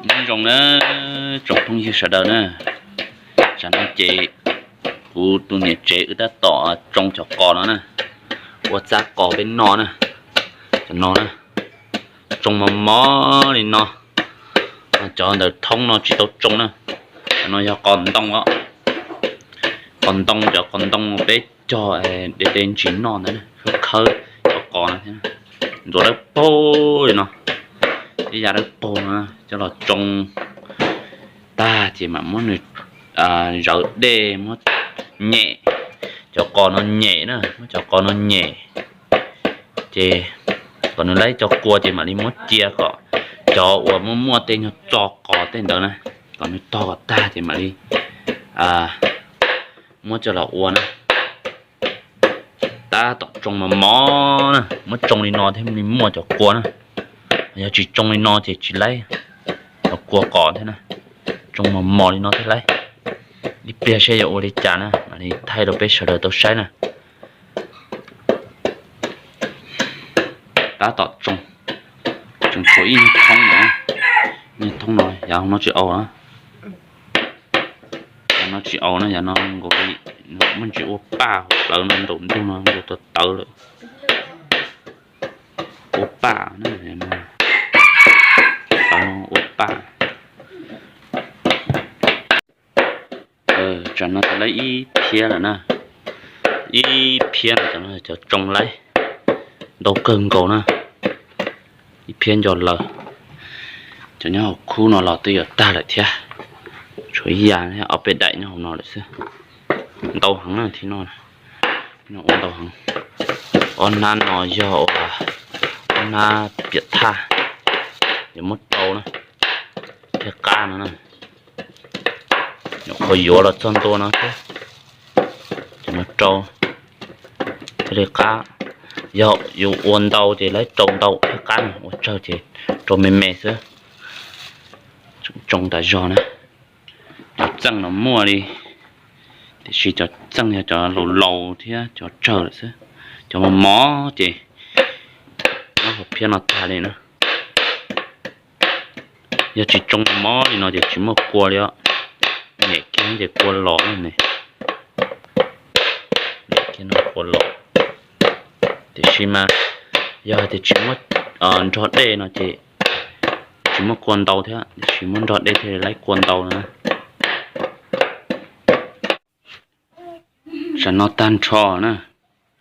Nyob zoo na, tsoom phooj ywg sawv daws na, tsam no ces kuv tus niam tsev wb tab tom tsoo cov qos no na, ua txab qos peb noj na. Cov no na, tsoo mos mos li no, cov ntawm thoob no tsis tau tsoo na. Cov no yog qos ntoo os, qos ntoo, cov qos ntoo peb cog de de ntsis noj ntawd, khawb khawb cov qos no thiab, ntxuav dawb paug li no, ib yam dawb paug no coj los tsoo tag ces mam muab nws zawv dej, muab nyem cov qos no, nyem na, muab cov qos no nyem ces kom nws laib cov kua ces mam li muab cia kom cov uas muaj muaj tej nyuag txo qos tej ntawd na, kom nws tog kom tag ces mam li muab coj los ua na. Tab tom tsoo mos mos na, muab tsoo li no thiaj li muaj cov kua na. Yog tsis tsoo li no ces tsis laib cov kua qos thiab na. Tsoo mos mos li no thiaj laib. Ib pliag seb yuav ua li cas na, mam li thaij rau peb sawv daws tau saib na. Tab tom tsoo, tseem tshuav ib nyuag thoob no, ib nyuag thoob no, yav no tsis aus na. Yav no tsis aus na, yav no nkaus li muaj ntsis ua paj hauv plawv no, nraum ntug no nkaus tawv tawv lawm. Ua paj na, ua paj. Tsam no tau laib ib phiab lawm na, ib phiab no, cov tsoo laib ntau kawg nkaus na, ib phiab nco lawm. Cov nyob hauv khub no los twb yuav tag lawm thiab, tshuav ib yam ob peb daim nyob hauv no lawm xwb. Ntau heev na, thib no ua ntau heev. Ob hnab no yog ua ob hnab piam thaj, yuav muab rau na, thiaj qab no na. Nyuam qhuav yuav los txog ntua no thiab, ces muab rau thiaj li qab. Yog yus ua ntau ces laib rau ntau thiaj qab, ua tsawg ces rau me me xwb. Tsoo tas zog na. Cov txeej no muaj li, tiam sis cov txeej yog cov laus laus thiab cov tsawg lawm xwb. Cov mos mos ces nyob hauv phiab no tag li na. Yog tsis tsoo mos li no ces tsis muaj kua li os. Nyem kiag ces kua los ne. Nyem kiag no kua los. Tiam sis mas yog hais tias tsis muab nrog dej no ces tsis muaj kua ntau thiab, tiam sis muab nrog dej thiaj li laib kua ntau no na. Tsam no tag nrho na,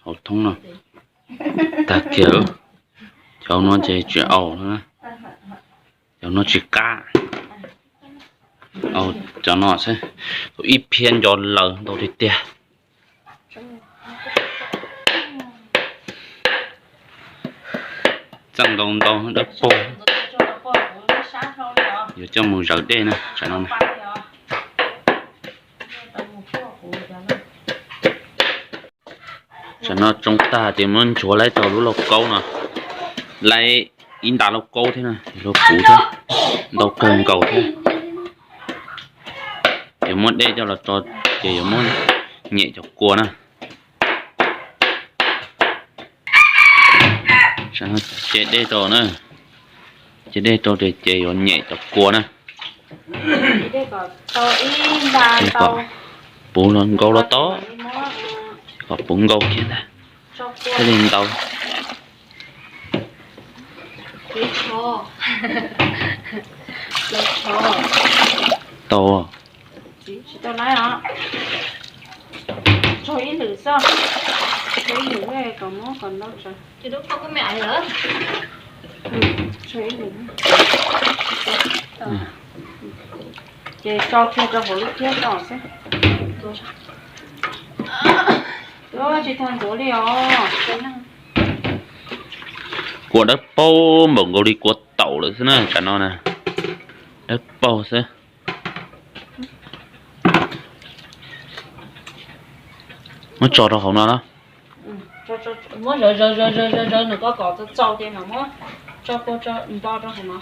hauv thoob no tag kiag. Cov no ces tsis aus na, cov no tsis qab. Cov no xwb, ib phiab nco lawm ntau tiag tiag. Txeej ntau ntau dawb paug, yuav coj mus zawv dej na, tsam no na. Tsam no tsoo tag ces muab nchuav laib rau lub lauj kaub no, laib ib nta lauj kaub thiab na, lauj kaub thiab, ntau kawg nkaus thiab. Yuav muab dej coj los tso, ces yuav muab nyem cov kua na. Tsam no ce dej rau na, ce dej rau ces yuav nyem cov kua na. Puv los nkaus los tau, kom puv nkaus kiag ntag, thiaj li ntau. Tau. Ces tso kiag rau hauv lub phiab no xwb. Tsis tau ntxuav li os. Kua dawb paug npaum nkaus li kua taum lawm xwb na, tsam no na. Dawb paug xwb. Muab tso rau hauv no na. Muab zawv zawv zawv zawv zawv nws ko kom txaus txaus ces mam muab tso kua nto rau hauv no.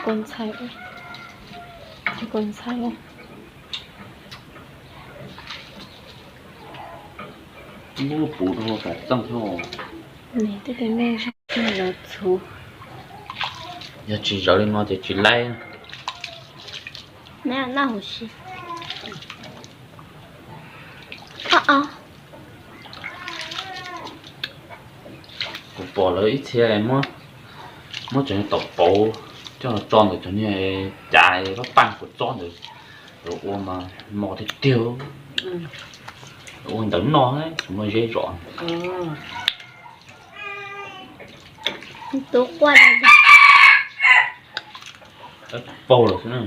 Kua ntxhais, kua ntxhais. Muab puv rau kav txeej thiab. Yog tsis zawv li no ces tsis laib. Kuv pom lawv ib txhia muab, muab cov niag taum pauv coj los tso ntawm cov niag cav paj paj kua txob ntawd, lawv ua mas mos tiag tiag. Ua ntawv noj tsis muaj zeb zom. Paug lawm xwb na.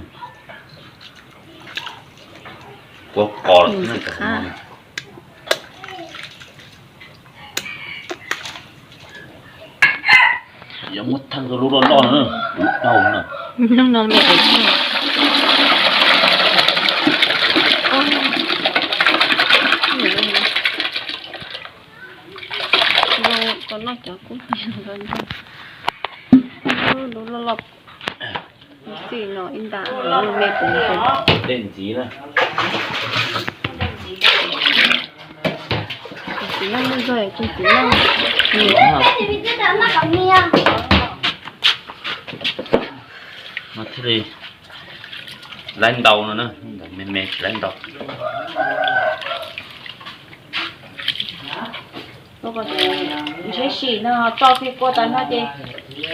Kua qos lawm xwb na. Yuav muab theej rau lub loj loj na, lub paug na. Lub no me es tau noj cov kub, lub loj loj. Txij no ib nta me kuv tej ntxiv na. Txiv neej muaj zog, txiv neej. No thiaj li laib ntau no na, me me tsis laib ntau. Ntshiab sim no tso kiag kua tas no ces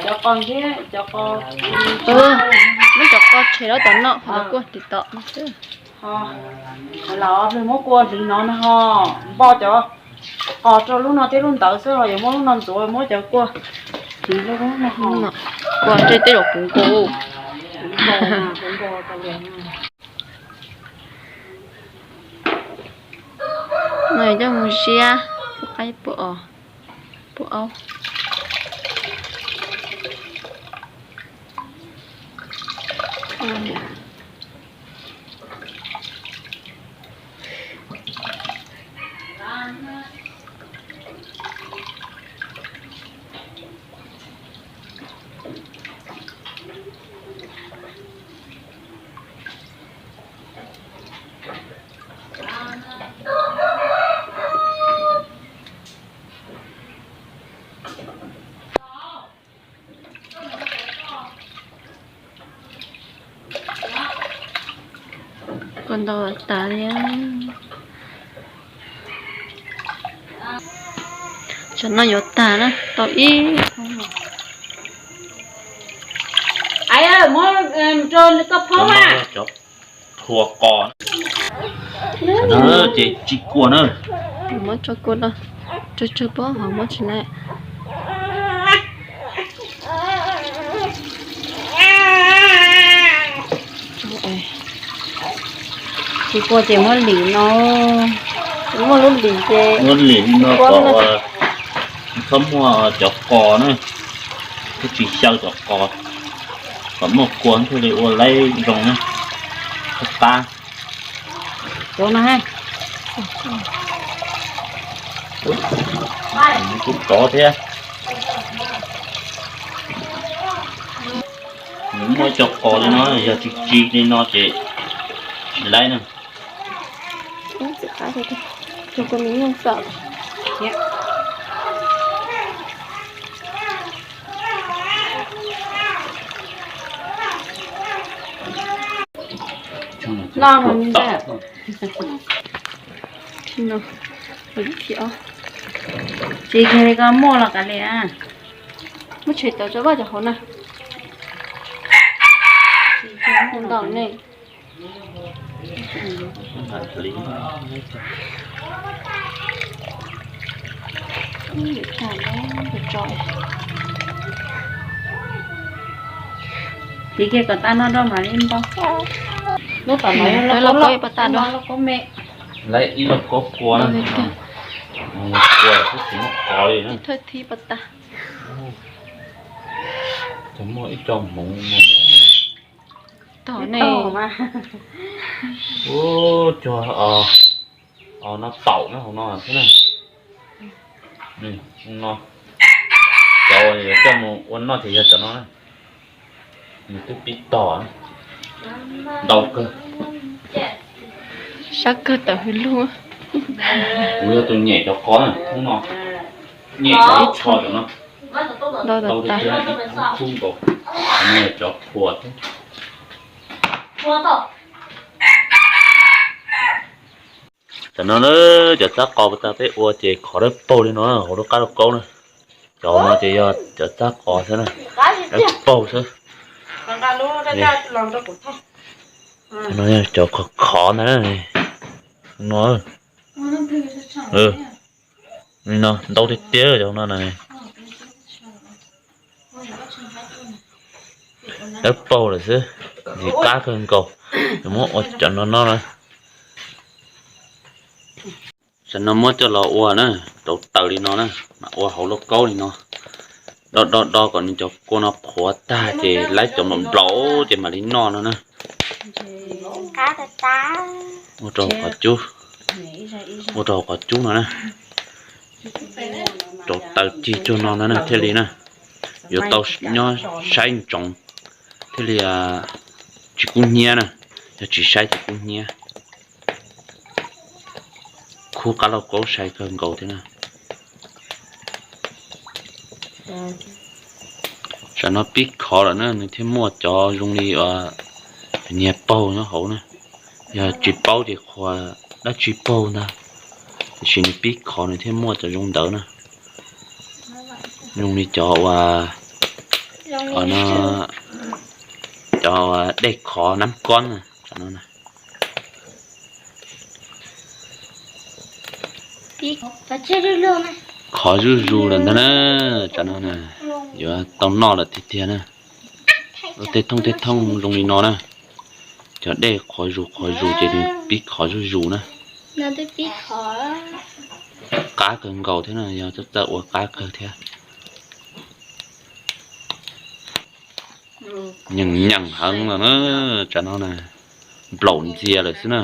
cov qos ntshiab, cov qos, muab cov qos tshem rau tom no, cov kua tim tom no xwb. Ho los muab kua hliv no no ho npoj cov qos rau lub no thiab lub ntawd xwb, ho yuav muab lub no ntxuav, muab cov kua hliv rau lub no. Kua ntshe tej zaum puv nkaus. No coj mus ziab, pub qaib pub os, pub aub. Kua ntau tas li. Tsam no yuav tag na, tau ib. Muab rau koj phob mas. Cov phua qos ces tsis kua na. Muab tso kua los tsawg tsawg pob ho muab tsis laib. Tsis kua ces muab lim no, muaj lub lim ces muab lim no kom txhob muaj cov qos na, thiaj tsis xyaw cov qos, kom muaj kua thiaj li ua laib zoo na. Qab, tub tov thiab. Muaj cov qos li no, yog tsis tsis li no ces tsis laib na. Loj no, tsis kiag li ko muaj los kav liam. Muab tshem tawm tso vaj cov hauv na. Ntau ne. Tiv kiag kom tag no rau mam li npau. Lub tom no yog lauj kaub me. Lawv ib lauj kaub kua na. Kua xwb tsis muaj qos li na. Thawj thib pas tas. Ces muaj ib co hmoov no. Tom ne. Ub, cog no taum na, hauv no xwb na. No, cov yuav coj mus ua noj ces yog cov no na. Nws twb pib tog, ntau kawg. Sab kawg tawm hws lug. Kuv yog tus nyem cov qos na, hnub no nyem cov qos cov no. Ntau tas tas. Ib khub nkaus, no yog cov qhuas thiab. Tam no na, cov txab qos puag ta peb ua ces khov dawb paug li no hauv lub qab lauj kaub na. Cov no ces yog cov txab qos xwb na, dawb paug xwb. No yog cov khov khov ntag na. No, li no ntau tiag tiag cov no na. Dawb paug lawm xwb, ntxim qab kawg nkaus. Muab ua cov no no na. Tam no muab coj los ua na, rau taws li no na, mam ua hauv lauj kaub li no. Do do do kom nws cov kua no qhuav tag ces laib cov nplaum nplaum ces mam li noj no na. Ua rau qos cub, ua rau qos cub no na. Rau taws cig cuag no no na thiaj li na, yuav tau nyob saib ntsoov thiaj li tsis kub hnyiab na, yog tsis saib ces kub hnyiab. Khub qab lauj kaub sai kawg nkaus thiab na. Tam no pib khov lawm na nws thiaj muaj cov zoo li niag paug nyob hauv na. Yog tsis paub ces qhuas dab tsi paug ntag, tiam sis nws pib khov nws thiaj muaj cov zoo ntawd na. Zoo li cov uas, cov dej khov nab kob na. Khov zuj zus lawm ntag na, tam no na, yuav tau noj lawm tiag tiag na. Ua tej thooj tej thooj zoo li no na, cov dej qhuav zus qhuav zus ces nws pib khov zuj zus na. Qab kawg nkaus thiab na, yog txawj txawj ua qab kawg thiab. Nyeem nyeem heev lawm na, tam no na, nplaum ntxias lawm xwb na.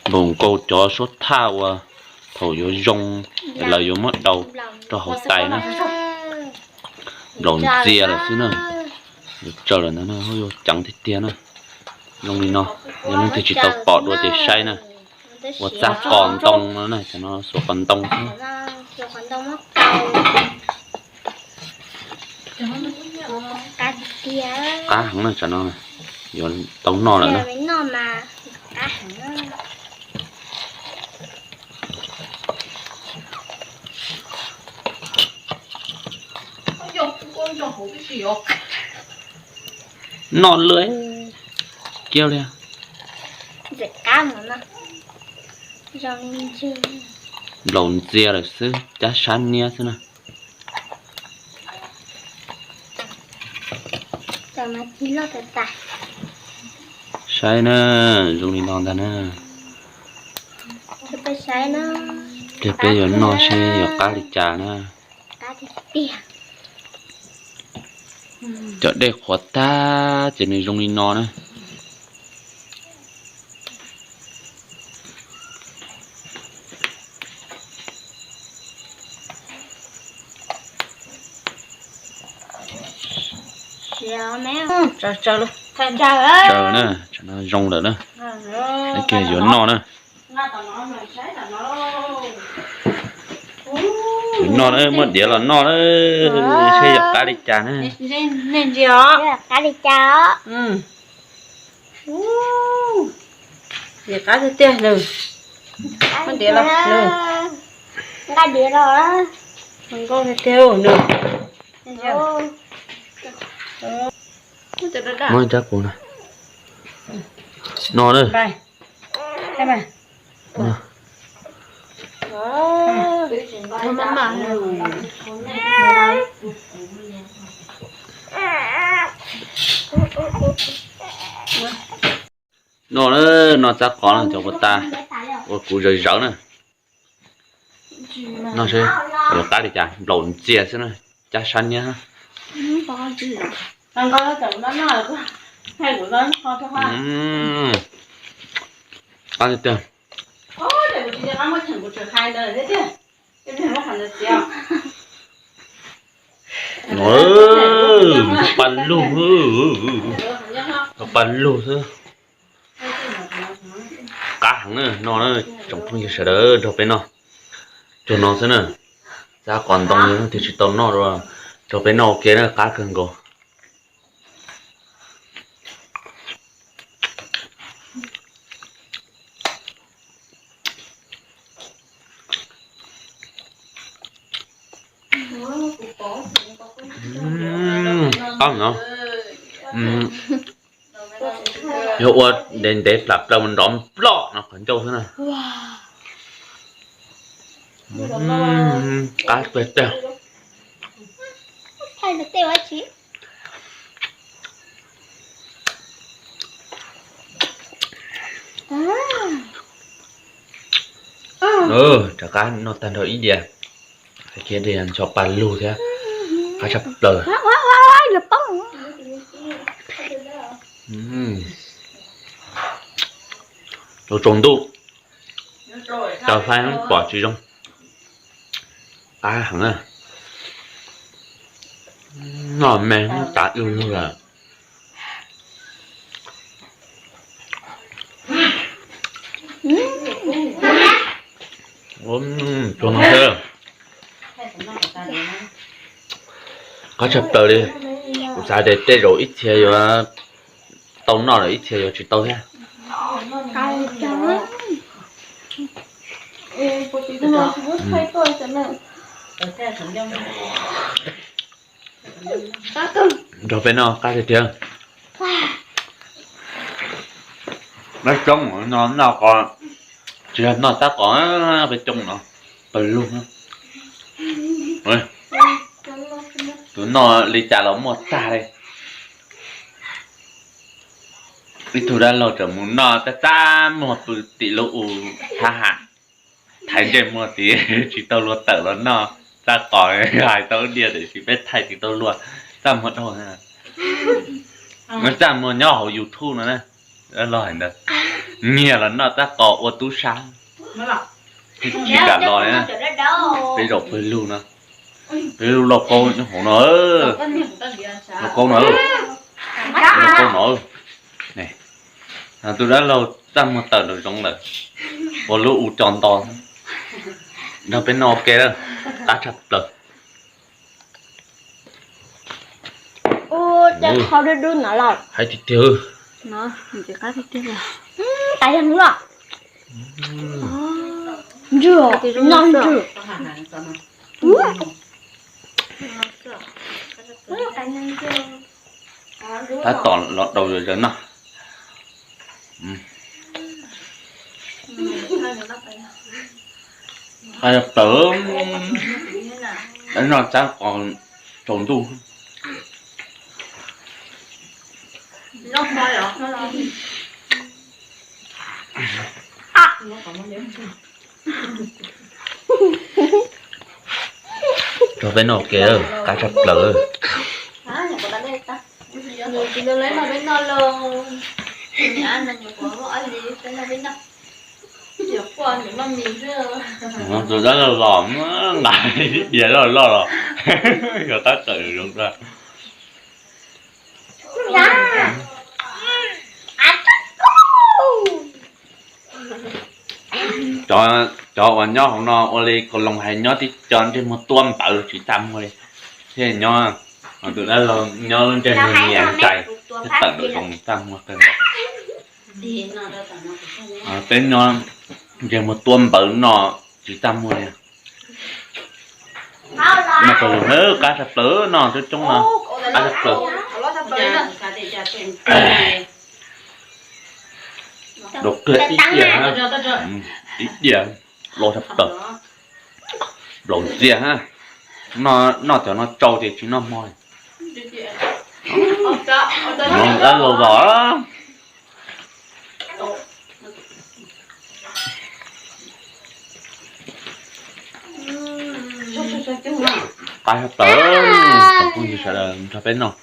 Npaum nkaus cov suab thaj uas thaum yuav zoo es lawv yuav muab daus rau hauv tais na. Nplaum ntxias lawm xwb na. Yuav tsawg lawm ntag na, yuav ceev tiag tiag na. Zoo li no, yog leej twg tsis tau pom dua ces saib na. Ua txab qos ntoo no na, tam no xuas qos ntoo xwb. Qab heev na, tam no yuav tau noj lawm na. Noj lawm kiag li. Nplaum ntxias lawm xwb, cab sab niab xwb na. Saib na, zoo li no ntag na. Cia peb yuav noj seb yuav qab li cas na. Cov dej qhuav tag ces nws zoo li no na. Tsaws na, tam no zoo lawm na. Ib pliag yuav noj na. Yuav noj na, muab diav los noj na, seb yuav qab li cas na. Qab li cas os. Diav qab tiag tiag nws. Nqa diav los. Zoo nkauj tiag tiag nws. Muab rab qus no. No na. No na, no txab qos no cov puas tas, ua kuv zawv zawv na. No seb yuav qab li cas, nplaum ntxias xwb na, cab sab niab. Qab tiag tiag. Nrov pa lug, nrov pa lug xwb. Qab Heev na, no na, tsoom phooj ywg sawv daws nrog peb noj. Tsuag no xwb na, xav qos ntoo li twb tsis tau noj dua, nrog peb noj ua ke na, qab kawg nkaus. Qab no yog ua ntev ntev plam plaws mus nrov nploj no qhov ncauj xwb na. Qab tiag tiag. Rov qab noj tag nrho ib diav, hais tias ncho pa lug thiab, qab tshaj plaws. Tsaus tsaus ntuj, cov faib pom tsis zoo, qab heev na. Noj me tav ib lug lawm. Tsuag no xwb, qab tshaj plaws li. Kuv xav tias tej zaum ib txhia yuav tau noj lawm, ib txhia yuav tsis tau thiab. Nrog peb noj qab tiag tiag. Noj coob no, noj qos, tsis yog noj tab qos, peb coob no, pawg lug. Tus noj li cas los muaj tag li. Ib tug dab laug tseem mus noj tab txaj muag pw tim lub u thab ham, thaiv ntsej muag tid tsis tau luag tawm los noj. Txaj qos hais tau ib diav tiam sis peb thaij tsis tau luag, txaj muag dhau. Txaj muag nyob hauv YouTube no na, dab laug hais ntawd, nyiag los noj txaj qos ua tub sab, tsis kam los li na. Peb zaum pawg lug no, peb lub lauj kaub nyob hauv no, lauj kaub no, lauj kaub no. Tus dab laug txaj muag tawm nraum zoov lawm, ua lub u co nto, nrog peb noj ua ke, qab tshaj plaws. Hais tiag tiag, qab tiag tiag. Ntswg, noj ntswg. Tab tom los daus zom zaws noj. Qab tshaj plaws, noj txaj qos tsaus ntuj. Nrog peb noj ua ke, qab tshaj plaws. Tus dab laug los nqa ib diav loj loj los, yog tab txawm zoo dua. Cov uas nyob hauv no ua li Kaus Loos hais, nyob tib co ntsej muag tuab npawv tsis txaj muag li. Thiaj nyob, tus dab laug nyob lub ntsej muag nyias ntsais, thiaj tawm nraum zoov txaj muag kawg nkaus. Peb nyob ntsej muag tuab npawv no tsis txaj muag li. Noj tau lus na, qab tshaj plaws, noj coob coob no, qab tshaj plaws. Daus kiag ib diav, ib diav, nplaum tshaj plaws, nplaum ntxiag ha. Noj cov no tsau ces tsis noj hmo li. Dab laug los. Qab tshaj plaws, tsoom phooj ywg sawv daws nrog peb noj.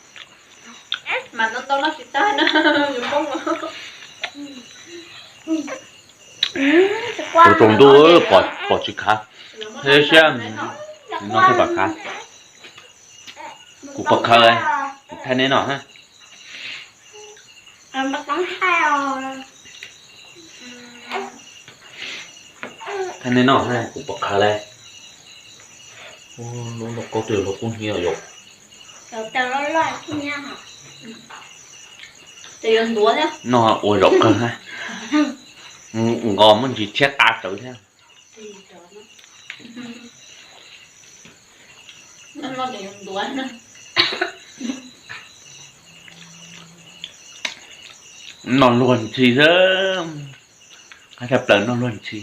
Tus tsaus ntuj pom tsis khav, thiab siab no thiaj pom khav. Kuv pom khav, kuv thaij nej noj na. Thaij nej noj na, kuv pom qhawv lawm. Lub no qaub twg los kub hnyiab yom. Noj ua zaum kawg na. Nqos muaj ntsis tshiab qa tsawv thiab. Noj luag ntxhi xwb. Qab tshaj plaws noj luag ntxhi.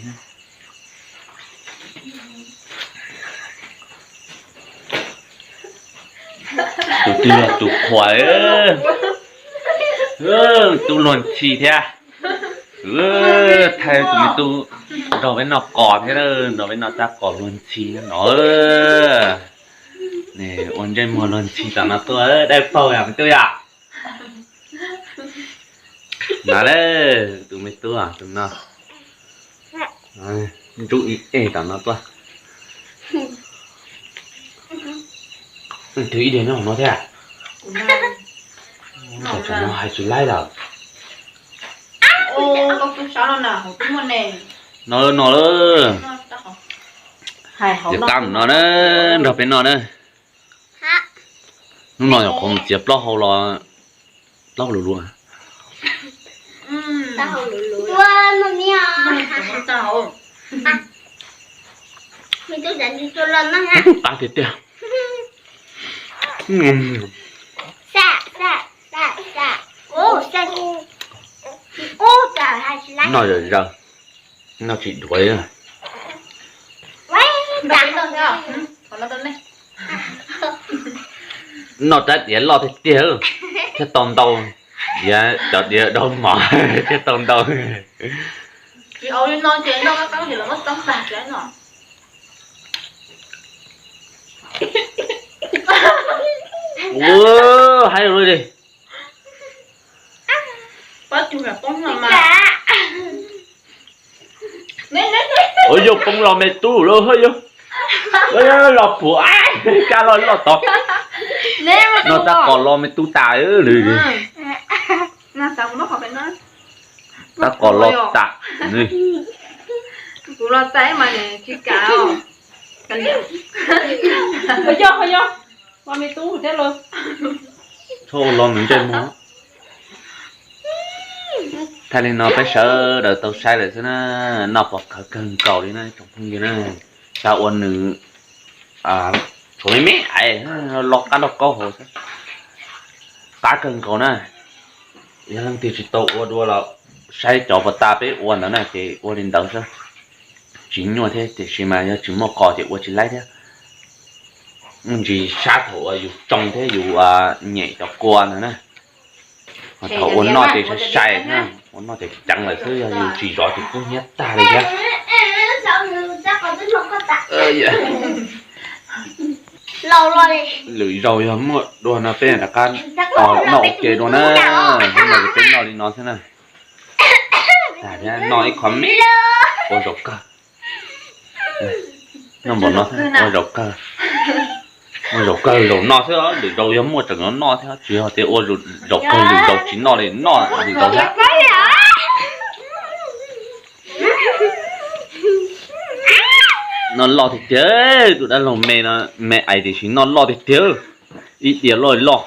Tus twg los tus qhuas, tub luag ntxhi thiab. Thaij tus me tub nrog peb noj qos thiab, nrog peb noj tab qos luag ntxhi no. Ua ntsej muag luag ntxhi tom no tuaj, dawb paug yom me tub yom. No lawm tus me tub tus no, ntsub ib ej tom no tuaj. Twg ib diag nyob hauv no thiab? Tam no hais tsis laib lawm. No no, ces qab mus no na, nrog peb noj na. Hnub no nyuam qhuav mus txiav plaub hau los plaub hau luv luv. Qab tiag tiag. Noj zom zaws, noj tsis dhuav li. Noj rab diav loj tiag tiag thiaj tau ntau, diav cov diav daug mov thiaj tau ntau. Ua, haib li. Ua yog poob los me tub lawm, los puag, kab loj loj tod. Noj tab qos los me tub tas li. Tab qos los tas. Txhob ua los nws ntsej muag. Thaij li no peb sawv daws tau saib lawm xwb na. Noj pom qhawv kawg nkaus li na tsoom phooj ywg na. Xav ua nws tshuav me me aiv, los qab nrog kaub hauv xwb. Qab kawg nkaus na. Yog leej twg tsis tau ua dua los saib cov puas tas peb ua ntawd na ces ua li ntawd xwb. Tsis nyuaj thiab tiam sis mas yog tsis muaj qos ces ua tsis laib thiab. Muaj ntsis sab thaum uas yus tsoo thiab yus nyem cov kua ntawd na. Thaum ua noj ces sai sai, ua noj ces ceev lawm xwb, yog yus tsis zov ces kub hnyiab tag li thiab. Lwm zaus yog muaj dua no peb rov qab noj ua ke dua na. Hnub no ces peb noj li no xwb na. Noj ib qho me, ua zaum kawg. Noj npaum no ua zaum kawg. Ua zaum kawg zaum no xwb, lwm zaus yog muaj tseem noj thiab, tsis yog tias ua zaum kawg lwm zaus tsis noj li, noj lwm zaus thiab. Noj loj tiag tiag, tus dab laug me no, me aiv tiam sis noj loj tiag tiag, ib diav loj loj.